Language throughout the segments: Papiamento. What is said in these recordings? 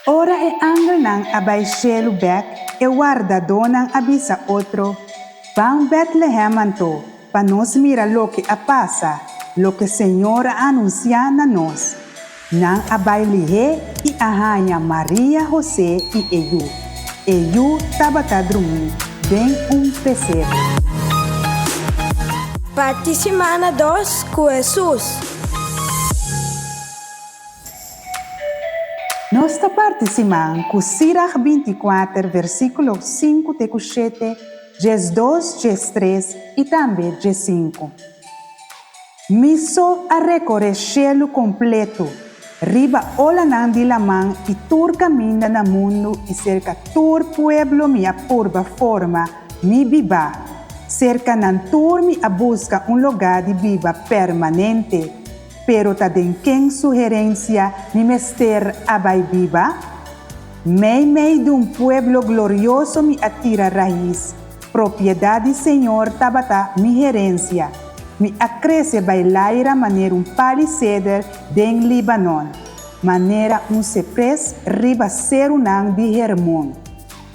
Ora e angelnan a bai shelu bèk, e wardadónan a bisa otro, Ban Bètlehèm anto, pa nos mira loke a pasa, loke Señor a anunsiá na nos. Nan a bai lihé i a haña Maria, Hosé i e yu. E yu tabata drumí den un pesebre. Parti simana dos ku Hesus. Nos ta parti siman ku Siraj bintikuater versíkulo sinku te ku shete, 12, 13 i tambe 15. Mi so a rekoré shelu kompletu, riba olanan di laman i tur kaminda na mundu i serka tur pueblo mi a purba forma mi bibá. Serka nan tur mi a buska un logá di biba permanente, pero ta den ken su herensia mi mester a bai biba? Meimei di un pueblo glorioso mi a tira rais, Propiedat di Señor tabata mi herensia. Mi a krese bai laira manera un pali seder den Libanon, manera un sepres riba serunan di Hermon.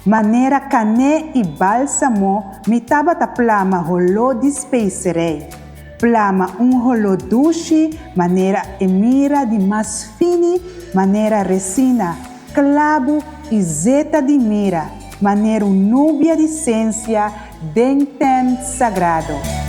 Manera kané i bálsamo mi tabata plama holó di speserei, plama un holó dushi manera e mira di mas fini, manera resina, Klabu i zeta di mira, manera un nubia di sensia den tènt sagrado.